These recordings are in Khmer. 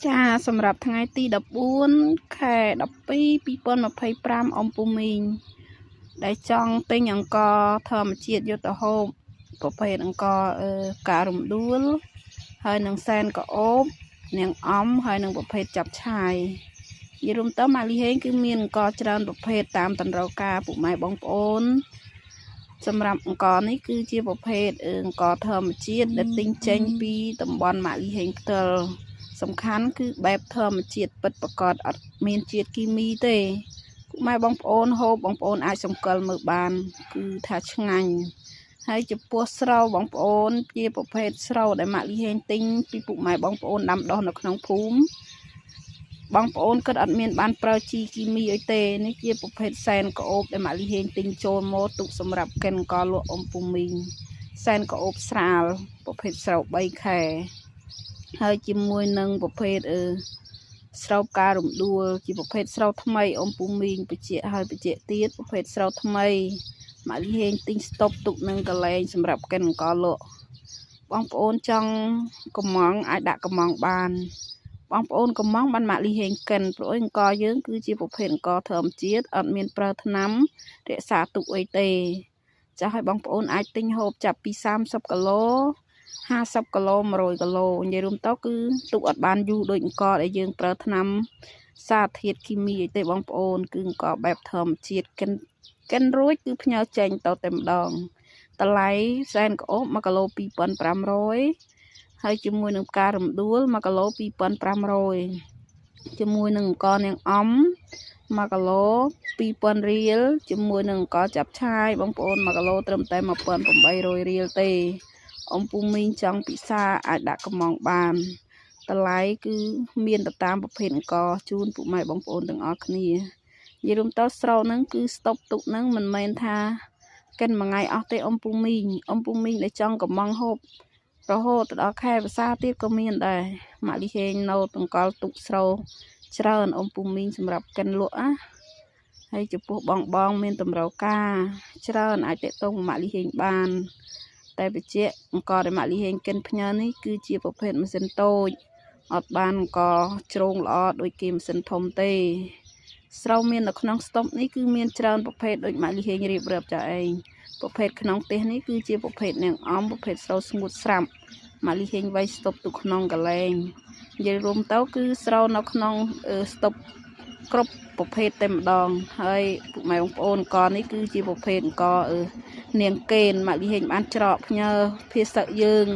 ចាសម្រាប់ថ្ងៃទី14ខែ12 2025អំពូមីងដែលចង់ទិញអង្ករធម្មជាតិយកទៅហូបប្រភេទអង្ករអឺការរំដួល ហើយនឹងសែនក្អូបនាងអំហើយនឹងប្រភេទចាប់ឆាយនិយាយរួមទៅម៉ាលីហេងគឺមានអង្ករច្រើនប្រភេទតាមតម្រូវការពុកម៉ែបងប្អូន សម្រាប់អង្ករនេះគឺជាប្រភេទអង្ករធម្មជាតិដែលទិញចេញពីតំបន់ម៉ាលីហេងផ្ទាល់សំខាន់គឺបែបធម្មជាតិពិតប្រាកដអត់មានជាតិគីមីទេពុកម៉ែបងប្អូនហូបបងប្អូនអាចសម្គាល់មើលបាន គឺថាឆ្ងាញ់ហើយចំពោះស្រូវបងប្អូនជាប្រភេទស្រូវដែលម៉ាក់លីហេងទិញពីពុកម៉ែបងប្អូនដាំដុះនៅក្នុងភូមិបងប្អូនគិតអត់មានបានប្រើជីគីមីអីទេនេះជាប្រភេទសែនក្អូបដែលម៉ាក់លីហេងទិញចូលមកទុកសម្រាប់កិនកលក់អំពូមីងសែនក្អូបស្រាលប្រភេទស្រូវ3ខែហើយជាមួយនឹងប្រភេទអឺស្រូវការរំដួលជាប្រភេទស្រូវថ្មីអំពូមីងបច្ចៈហើយបច្ចៈទៀតប្រភេទស្រូវថ្មីម៉ាក់លីហេងទិញស្តុបទុកនឹងកលែងសម្រាប់កិនកលក់បងប្អូនចង់កំងអាចដាក់កំងបាន បងប្អូនកំងបានម៉ាក់លីហេងកិនព្រោះអង្ករយើងគឺជាប្រភេទអង្ករធម្មជាតិអត់មានប្រើថ្នាំរក្សាទុកអីទេចាស់ឲ្យបងប្អូនអាចទិញហូបចាប់ពី30គីឡូ50គីឡូ100គីឡូនិយាយរួមទៅគឺទុកអត់បានយូរដូចអង្ករដែលយើងប្រើថ្នាំសារធាតុគីមីអីទេបងប្អូនគឺអង្ករបែបធម្មជាតិកិនកិនរួចគឺផ្ញើចេញទៅតែម្ដងតម្លៃសែនក្អូប1គីឡូ2500ហើយជាមួយនឹងផ្ការរំដួល1គីឡូ2500ជាមួយនឹងអង្ករនាងអំ1គីឡូ2000រៀលជាមួយនឹងអង្ករចាប់ឆាយបងប្អូន1គីឡូត្រឹមតែ1800រៀលទេអំពូមីងចង់ពិសាអាចដាក់កំងបានតម្លៃគឺមានទៅតាមប្រភេទអង្ករជូនពុកម៉ែបងប្អូនទាំងអស់គ្នានិយាយរួមទៅស្រូវហ្នឹងគឺស្តុបទុកហ្នឹងមិនមែនថាកិនមួយថ្ងៃអស់ទេអំពូមីងអំពូមីងដែលចង់កំងហូបរហូតដល់ខែវស្សាទៀតក៏មានដែរម៉ាក់លីហេងនៅតង្កល់ទុកស្រូវច្រើនអំពូមីងសម្រាប់កិនលក់ណាហើយចំពោះបងបងមានតម្រូវការច្រើនអាចតេតងម៉ាក់លីហេងបាន តែបច្ចៈអង្ករដែលម៉ាក់លីហេងកិនផ្ញើនេះគឺជាប្រភេទម៉ាស៊ីនតូចអត់បានអង្ករជ្រងល្អដូចគេម៉ាស៊ីនធំទេស្រូវមាននៅក្នុងស្តុបនេះគឺមានច្រើនប្រភេទដូចម៉ាក់លីហេងរៀបរាប់ចាឯងប្រភេទក្នុងផ្ទះនេះគឺជាប្រភេទនាងអំប្រភេទស្រូវស្ងួតស្រាប់ម៉ាក់លីហេងវៃស្តុបទុកក្នុងកលែងនិយាយរួមទៅគឺស្រូវនៅក្នុងស្តុបគ្រប់ប្រភេទតែម្ដងហើយពុកម៉ែបងប្អូនអង្ករនេះគឺជាប្រភេទអង្ករអឺនាងកេនម៉ាក់លីហេងបានច្រកផ្ញើភាសឹកយើង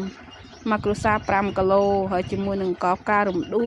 មកគ្រួសារ5គីឡូហើយជាមួយនឹងអង្ករការរំដួល